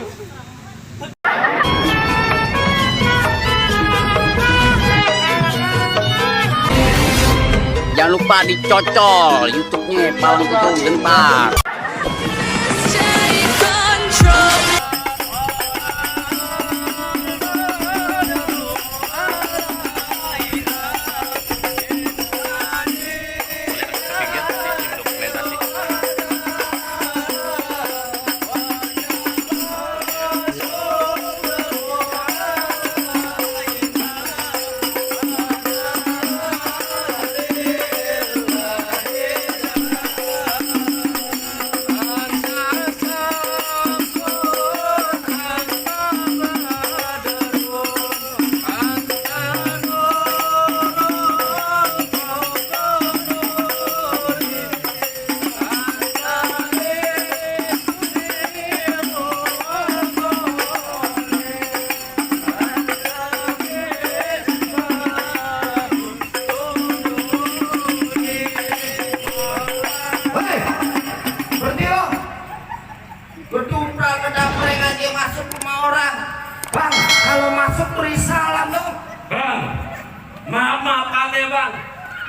Jangan lupa dicocol YouTube-nya Palang Pintu Gempar.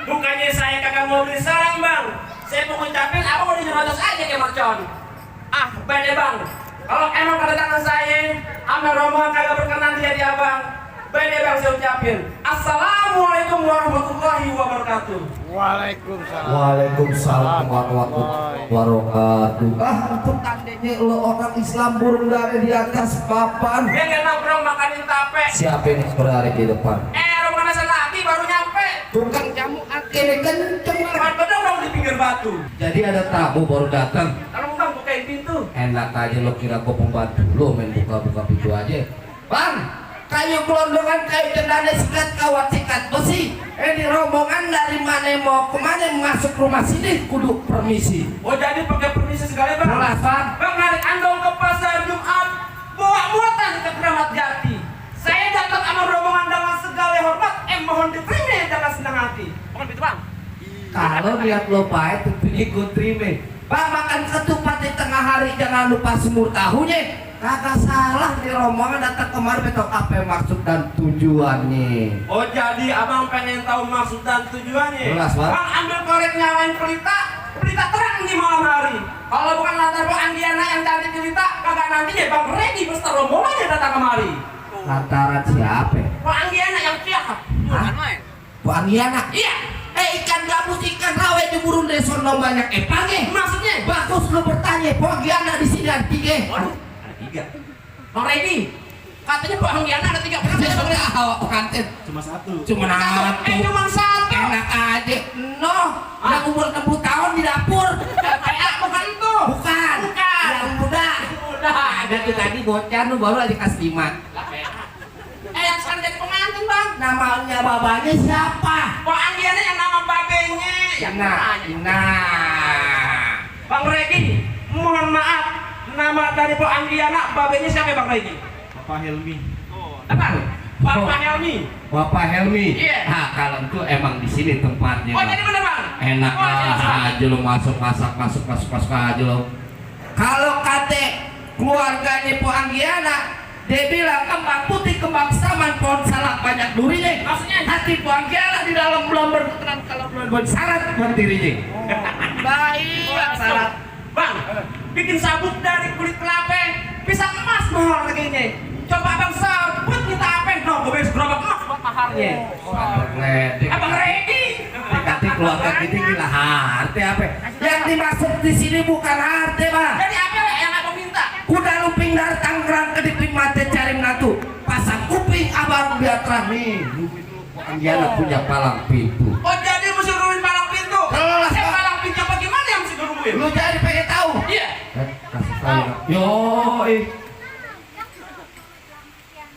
Bukannya saya kagak mau beli salam bang, saya mau ngucapin apa mau dinyerocos aja ke mercon. Ah beda bang, kalau emang kedatangan saya Amir rombongan kagak berkenan di hati abang, beda bang saya ucapin Assalamualaikum warahmatullahi wabarakatuh. Waalaikumsalam. Waalaikumsalam warahmatullahi wabarakatuh. Untuk tandanya lo orang Islam burung dari di atas papan. Dia nggak nongkrong makanin tape. Siapa yang berada di depan? Rombongan asal lagi baru nyampe. Tukang jamu akhirnya kenceng banget. Betul dong di pinggir batu. Jadi ada tamu baru datang. Tolong bang bukain pintu. Enak aja lo kira gua pembantu lo main buka-buka pintu aja. Bang, kayu gelondongan kayu cendana sikat kawat sikat besi. Ini rombongan dari mana mau kemana masuk rumah sini kudu permisi. Oh jadi pakai permisi segala bang? Jelas bang. Bang narik andong ke pasar Jumat, bawa muatan ke Keramat Jati. Saya datang sama rombongan dengan segala hormat, mohon diterima dengan senang hati. Mohon itu bang. Kalau lihat lo baik tentu ikut terima. Bang makan ketupat di tengah hari jangan lupa semur tahunya. Kagak salah di rombongan datang kemarin betul apa maksud dan tujuannya. Oh jadi abang pengen tahu maksud dan tujuannya. Jelas bang. Bang ambil korek nyalain pelita terang di malam hari. Kalau bukan lantar Bu Anggiana yang cantik pelita, kagak nantinya bang ready beserta rombongannya datang kemari. Lantaran siapa? Bu Anggiana yang cakep. Bukan main. Bu Anggiana? Iya. Ikan gabus ikan rawe di burung desondong banyak pange. Maksudnya? Bagus lu bertanya. Bu Anggiana di sini ada 3. Waduh, ada 3. Bang Redi, katanya Bu Anggiana ada 3. Awak pengantin Cuma 1. cuma 1. Cuma 1. Enak aja. No, yang umur 60 tahun di dapur. Kayak bukan itu. Bukan. Yang muda. Ada tuh tadi bocah lu baru aja kelas 5. Yang sekarang jadi pengantin bang. Namanya babanya siapa? Bu Anggiana yang nama babenya. Ina. Bang Redi, mohon maaf. Nama dari Bu Anggiana, babenya siapa Bang Redi? Bapak Helmi. Apa? Bapak Helmi. Bapak Helmi. Iya. Nah, kalau itu emang di sini tempatnya. Oh jadi bener bang? Enak Oh, aja lo masuk aja lo. Kalau kate keluarganya Po Anggiana, dia bilang kembang putih kembang saman pohon salak banyak durinya. Maksudnya? Hati Po Anggiana di dalam belum berkenan kalau belum bersyarat buat dirinya. Baik syarat. Bang, bikin sabut dari kulit kelapa, bisa emas mahal harganya. Coba abang sabut kita apa? No, gue bisa gerobak emas buat maharnya. Abang Redi. Dikati keluarga kita gila harta apa? Yang dimaksud di sini bukan harta bang. Jadi apa yang abang minta? Kuda lumping dari Tangerang ke Diping Mate cari menatu. Pasang kuping abang biar terang nih. Anggiana punya palang pintu. Oh jadi mesti nurunin palang pintu. Jelas, Pak. Palang pintu apa gimana yang mesti nurunin? Lu jadi pengen tahu? Iya. Kasih tahu. Yo,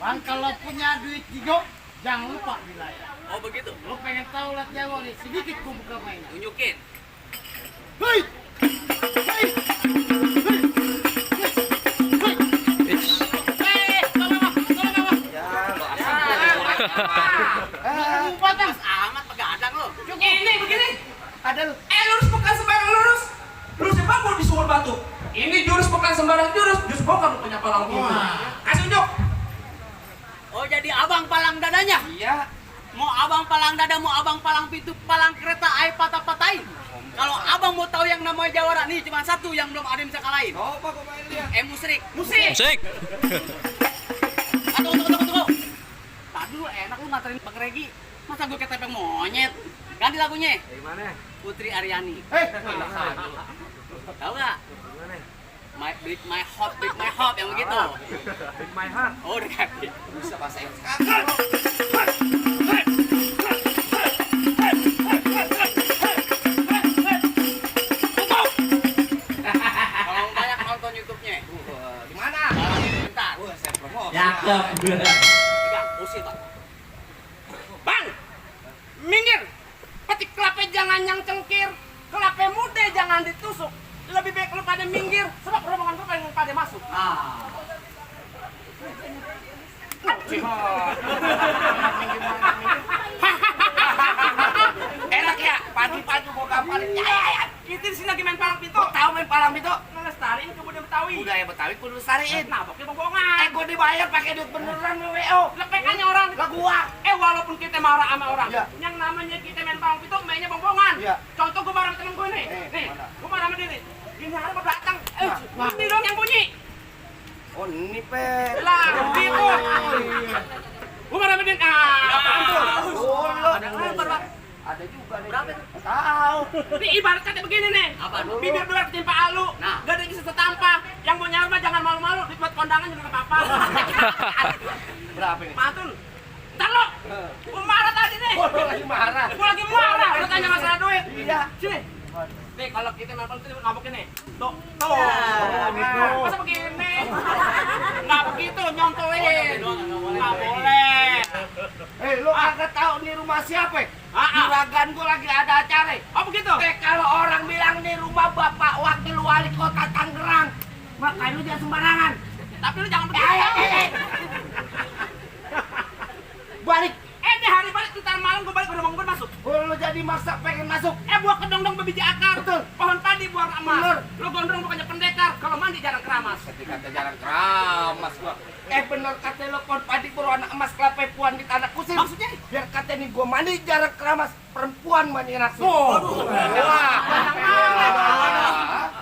Bang, kalau punya duit 3, jangan lupa wilayah. Oh begitu. Lo pengen tahu lat Jawa nih, sedikit gua buka mainan. Tunjukin. Hei! Hei! Amat begadang lo. Ini begini. Ada lu. Lurus bukan sembarang lurus. Lurus bang mau di sumur batu. Ini jurus bukan sembarang jurus bokap punya palang pintu. Kasih unjuk. Oh jadi abang palang dadanya? Iya. Mau abang palang dada, mau abang palang pintu, palang kereta, ay patah-patahin. Kalau abang mau tahu yang namanya jawara nih cuma satu yang belum ada yang bisa kalahin. Apa kau main dia? Musrik. Musik. Tunggu. Tadi lu enak lu nganterin Bang Regi. Masa gue ketepeng monyet? Ganti lagunya. Dari mana? Putri Aryani. Tahu nggak? Beat my heart yang begitu. Break my heart. Oh udah ganti. Bisa bahasa Inggris. Kalau banyak nonton YouTube-nya. Di mana? Bentar. Saya promosi. Cakep. Pegang, usir Pak. Bang, minggir. Petik kelapa jangan yang cengkir, kelapa muda jangan ditusuk. Lebih baik lu pada minggir, sebab rombongan gue pengen pada masuk. Enak ya, pagi-pagi mau gambarin. Ya. Kita di sini lagi main palang pintu. Tahu main palang pintu? Ngelestariin kebudayaan Betawi. Budaya Betawi kudu lestariin. Nah, pokoknya bohongan. Gue dibayar pakai duit beneran WO. Lepekannya orang. Lah gua. Walaupun kita marah sama orang, yang namanya kita main palang pintu, mainnya bohongan. Contoh gue marah sama temen gue nih. Nih, gue marah sama dia nih. Ini hari mau datang. Ini dong yang bunyi. Oh ini pe. Lah, gitu. Gue marah sama dia. Apaan tuh? Ada juga nih. Berapa? Tahu. Ini ibarat kata begini nih. Apa dulu? Bibir dua ketimpa alu. Nah. Gak ada yang bisa tampah. Yang mau nyarma jangan malu-malu. Dibuat kondangan juga gak apa-apa. Berapa ini? Mantun. Ntar lo. Gue marah tadi nih. Oh, lagi marah. Gue lagi marah. Lo tanya masalah duit. Iya. Sini. Nih kalau kita mampang itu ngabuk ini. Tuh. Tuh. gitu. Masa begini? Nggak begitu. Nyontoin. Nggak boleh. Lu kagak tahu nih rumah siapa? Ah. Juragan gua lagi ada acara. Oh begitu? Kalau orang bilang nih rumah Bapak Wakil Wali Kota Tangerang, makanya lu jangan sembarangan. Tapi lu jangan begitu. Balik. Ini hari balik ntar malam gue balik udah gue masuk. Lu jadi maksa pengen masuk. Buah kedong-dong bebiji akar. Betul. Pohon padi buah emas. Bener. Lu gondrong bukannya pendekar. Kalau mandi jarang keramas. Kata jarang keramas gua. Bener kata lo pohon padi berwarna emas kelapa puan di tanah kusir. Maksudnya? Biar kata nih gua mandi jarang keramas, perempuan mandi enak. Wah.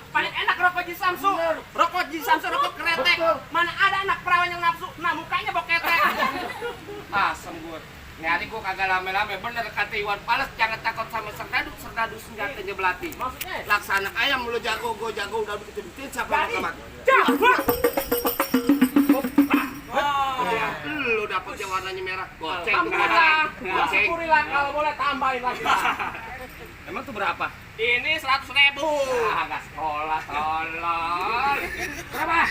Paling enak rokok Ji Samsu. Bener. Rokok Ji Samsu, rokok kretek. Betul. Mana ada anak perawan yang nafsu. Nah mukanya boketek. Asem gua. Nih hari gua kagak lame-lame, bener kata Iwan Fals, jangan takut sama serdadu senjatanya belati. Maksudnya? Laksana ayam lu jago, gua jago, udah begitu bikin siapa yang mati. Lu dapetnya warnanya merah, goceng tuh Alhamdulillah. goceng. Syukurilah kalau boleh tambahin lagi. Emang tuh berapa? Ini 100.000. Agak sekolah, tolong. Berapa?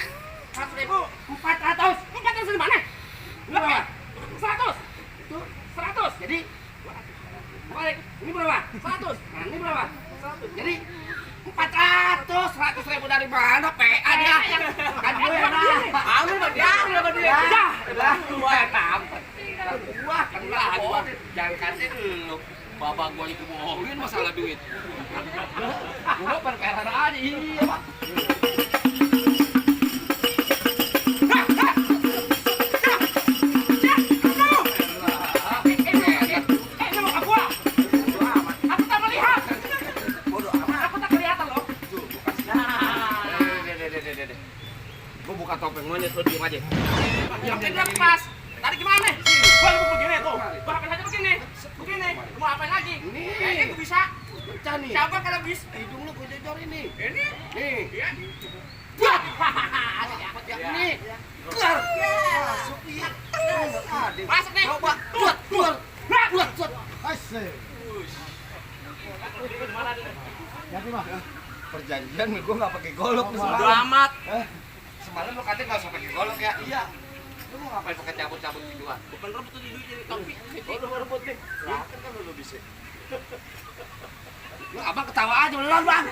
100.000. 400. 400 di mana? Berapa? 100. Itu 100. jadi balik. Ini berapa? 100. Nah, ini berapa? 100. Jadi 400, 100.000 dari mana? PA dia. Kan gue nah. Ambil sama dia. Lah, gue tampet. Gua kan gua. Jangan kasih lu. Bapak gua itu bohongin masalah duit. Gua perperan aja. Iya, Pak. Ini muka gua. Aku tak melihat. Aku tak kelihatan loh. Gua buka topeng monyet, lu diem aja. Yang penting lepas. Tadi gimana? Gua lagi begini tuh. Gua apain aja begini. Begini. Mau apain lagi? Ini. Ini bisa. Pecah nih. Siapa kalau bisa? Hidung lu gua jojor ini. Ini. Nih. Iya. Ini. Keluar. Masuk iya. Masuk nih. Coba. Keluar. Keluar. Keluar. Asik. Jadi mah. Perjanjian nih gua nggak pakai golok nih Bodo semalam. amat. Semalam lu katanya nggak usah pakai golok ya? Iya. Lu mau ngapain pakai cabut-cabut gituan? Bukan rebut tuh di duit jadi topi. Oh, lu mau rebut nih? Lah, kan lu bisa. Lu abang ketawa aja belum bang?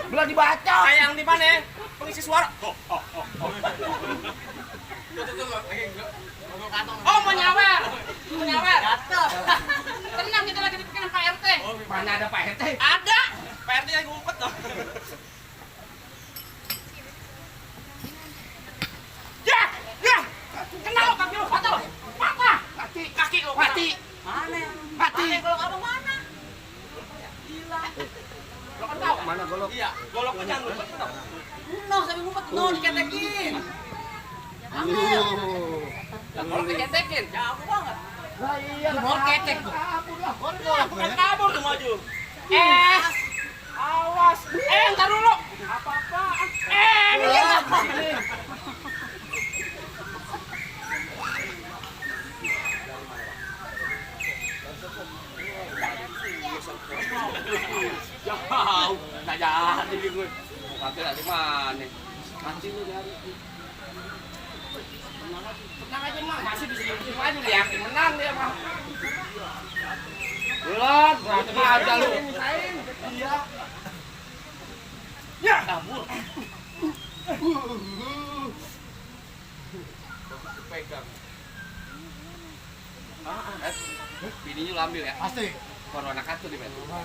Belum dibaca. Kayak yang di mana? Pengisi suara. Oh, mau nyawer. Mau nyawer. Tenang, kita lagi dipikirin Pak RT. Mana ada Pak RT? Ada. Pak RT lagi ngumpet dong. golok. Iya, goloknya jangan lupa. Noh, sampai ngumpet noh diketekin. Ambil. Golok diketekin. Jago banget. Lah iya. Mau ketek tuh. Bukan kabur tuh maju. Awas. Ntar dulu. Apa-apaan. Sini. Jauh, nggak jadi gue. Kaki dari mana? Nanti lu dari. Tenang aja mah, masih bisa diusung aja lu yakin menang dia mah. Belum, berarti aja lu. Iya. Ya, kabur. Pegang. Bininya lu ambil ya? Pasti. Corona kartu di mana?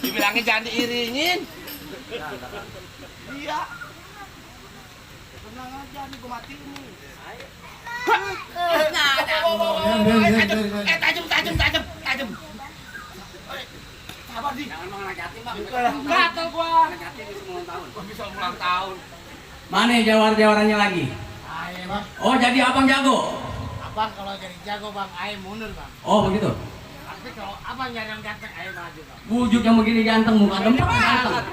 Dibilangnya jangan diiringin. Iya. Tenang aja nih gua mati nih. Nah, Tajam. Sabar di. jangan mau ngajatin bang. Gatel gua. Ngajatin bisa ulang tahun. Gua bisa ulang tahun. Mana jawar-jawarannya lagi? Ayo bang. Oh jadi abang jago. Abang kalau jadi jago bang, ayo mundur bang. Oh begitu. Tapi kalau abang nyari yang ganteng, ayo maju bang. Wujud yang begini ganteng, muka gempar ganteng.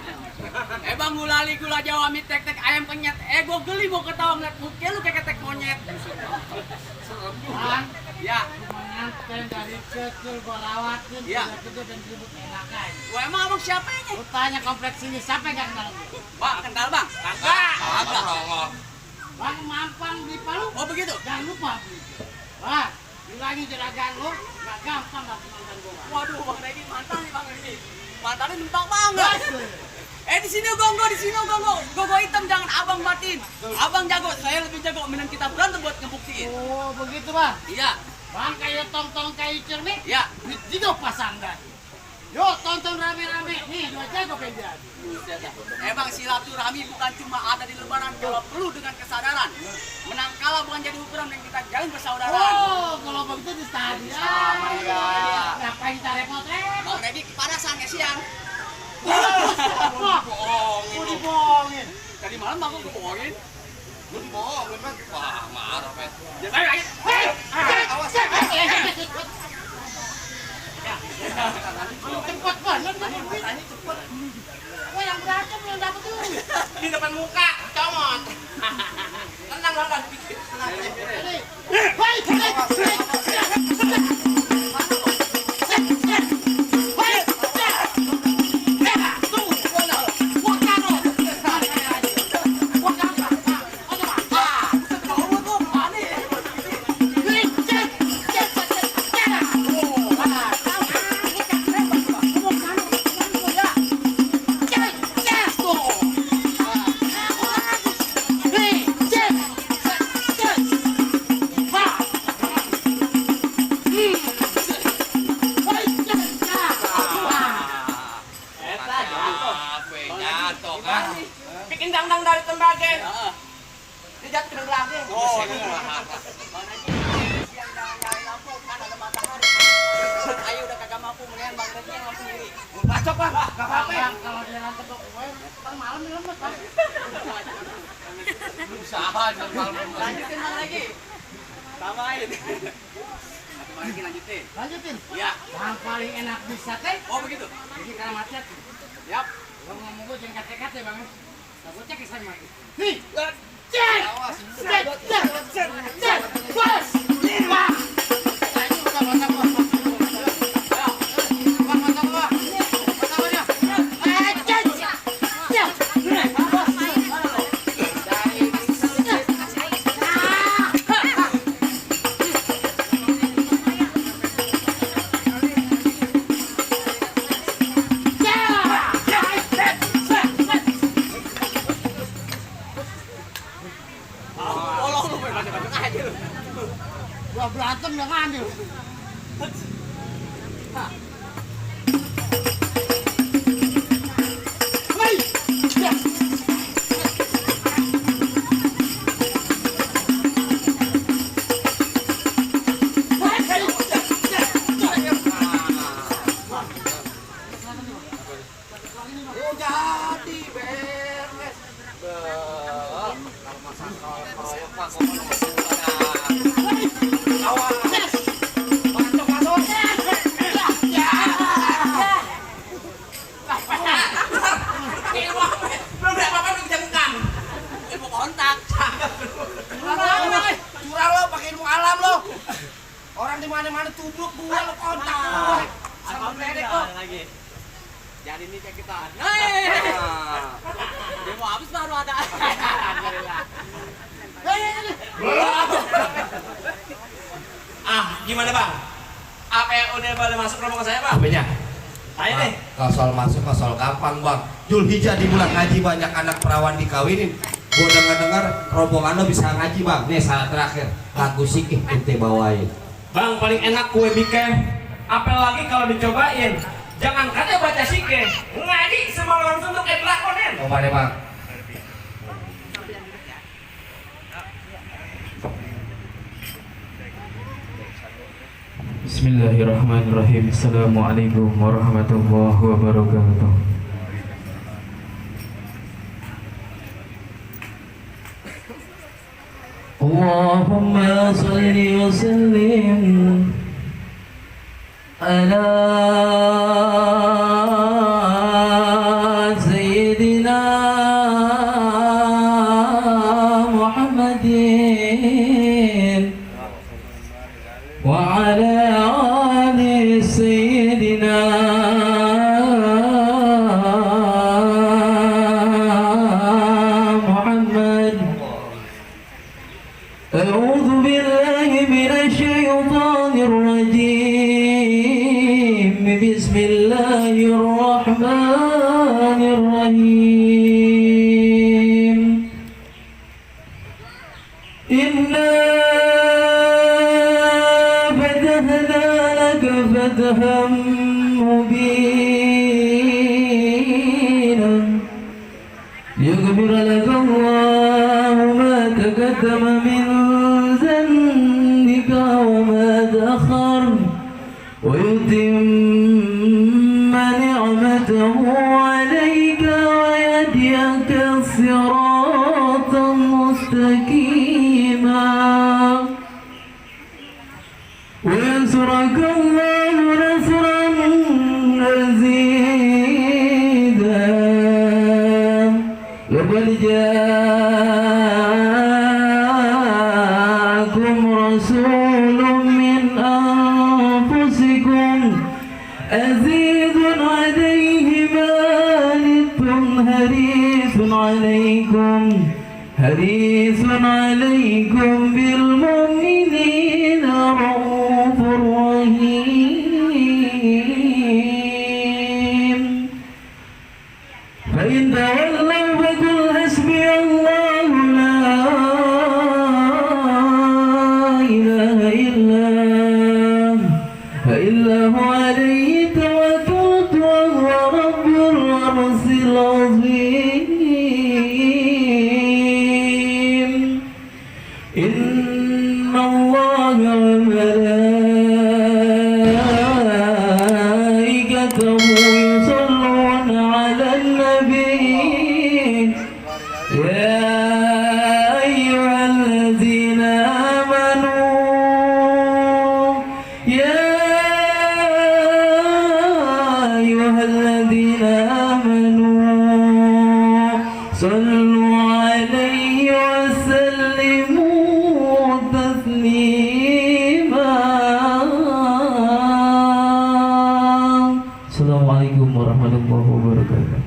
Bang gulali gula Jawa mie tek ayam penyet. Gua geli mau ketawa ngeliat muka lu kayak ketek monyet. Bang, Ya, pengantin dari kecil gua rawatin, Iya. udah gede dan ribut enakan. gua emang abang siapa ini? Lu tanya kompleks ini, siapa yang gak kenal gua? Bang, kenal bang? Kagak. Bang mampang di Palu, Oh begitu. jangan lupa beli. Bang, bilangin juragan lu, gak gampang gak mantan gua. Bang. Waduh, bang Regi mantan nih bang ini. Mantannya numpang banget. Di sini gonggo, di sini gonggo. Gonggo hitam jangan abang batin. Abang jago, saya lebih jago. Mending kita berantem buat ngebuktiin. Oh begitu bang. Iya, Bang kayak tong-tong kayu cermin, iya. juga pasang dah. Yuk tonton rame-rame, nih dua jago penjara. Bang silaturahmi bukan cuma ada di lebaran, kalau perlu dengan kesadaran. Menang kalah bukan jadi ukuran yang kita jalin persaudaraan. Oh, kalau begitu di stadion. Sama, ya. Ngapain kita repot-repot? Bang Regi kepanasan ya siang. Mau dibohongin. Tadi malam bang gue bohongin. Bohong, memang. Wah, marah, Pet. Ayo, ayo. Cepet banget. Gua yang berantem yang dapet dulu. Di depan muka, comot. Tenang lah, pikir. Jatuh kan? Bikin dangdang dari tembaga. Dia jatuh ke belakang. Oh, Bang Regi, siang jangan nyalain lampu, kan ada matahari. Ayo udah kagak mampu, mendingan Bang Regi yang langsung diri. Bacok lah, gak apa-apa. Bang, kalau dia nangkep gue, ntar malam dia lemes, Bang. usaha aja malam. Lanjutin Bang Regi. Tambahin. Bang Regi lanjutin. Lanjutin. Iya. Yang paling enak bisa teh, Oh begitu. jadi kalau mati hati. Yap. Lo ngomong gue jangan kate-kate bang. Nah, gue cek saya mati. Nih, cek, cek, bos, lima. Saya juga mata gua. Bang, mata gua. Mata gua dia. Cek, cek. Tolong lu banyak-banyak aja lu. Gua berantem yang ngambil. Hei, cek. Hei, Belum ada apa-apa udah jengkang. Ilmu kontak. Curang lo, pakai ilmu alam lo. Orang di mana-mana tubruk gua lo kontak gua. Sama pendek lo. Lagi. Jadi ini kayak kita. Dia mau habis baru ada. Gimana bang? Apa yang udah boleh masuk rombongan saya bang? Apanya? Ayo deh. Kasol masuk, kasol gampang bang. Julhijjah di bulan ngaji banyak anak perawan dikawinin. Gua dengar rombongan lo bisa ngaji bang. Nih saat terakhir lagu sikih ente bawain. Bang paling enak kue bikin. Apalagi kalau dicobain. Jangan kata baca sikeh, ngaji semua langsung untuk lakonin. Coba deh bang. Bismillahirrahmanirrahim. Assalamualaikum warahmatullahi wabarakatuh. Allahumma salli wa sallim ala sayyidina Muhammadin wa ala ali sayyidina Muhammad. A'udzu billahi minasyaitonir rajim. Bismillahirrahmanirrahim. Inna فتحا مبينا ليغفر لك الله ما تقدم من ذنبك وما تأخر ويتم نعمته عليك ويهديك صراطا مستقيما وينصرك الله نصرا عزيزا لقد جاءكم رسول من أنفسكم عزيز عليه ما عنتم حريص عليكم بالمؤمنين رؤوف رحيم فإن تولوا فقل حسبي الله لا إله إلا هو عليه توكلت وهو رب العرش العظيم إن الله وملائكته يصلون على النبي يا أيها الذين آمنوا صلوا عليه وسلموا تسليما. Assalamualaikum warahmatullahi wabarakatuh.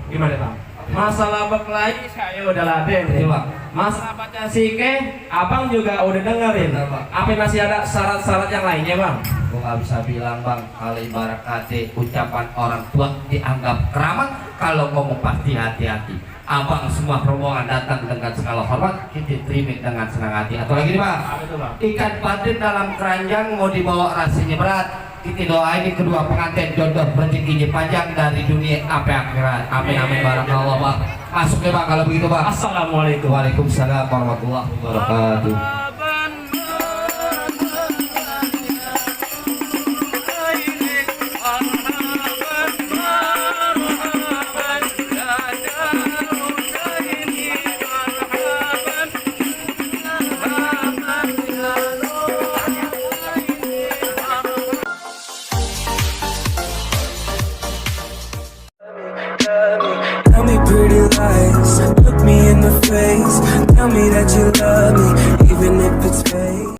Gimana bang? Masalah berkelahi saya udah laden Iya, nih. Bang. Masalah baca sikeh, abang juga udah dengerin. Iya, Bang. Apa masih ada syarat-syarat yang lainnya bang? Gue gak bisa bilang bang, kalau ibarat kata ucapan orang tua dianggap keramat, kalau ngomong pasti hati-hati. Abang semua rombongan datang dengan segala hormat, kita terima dengan senang hati. Atau lagi nih bang, Apa itu bang? ikan patin dalam keranjang mau dibawa rasanya berat. Kita doain ini kedua pengantin jodoh rezekinya panjang dari dunia sampai akhirat. Amin amin barakallah bang. Masuk deh bang kalau begitu bang. Assalamualaikum. Waalaikumsalam warahmatullahi wabarakatuh.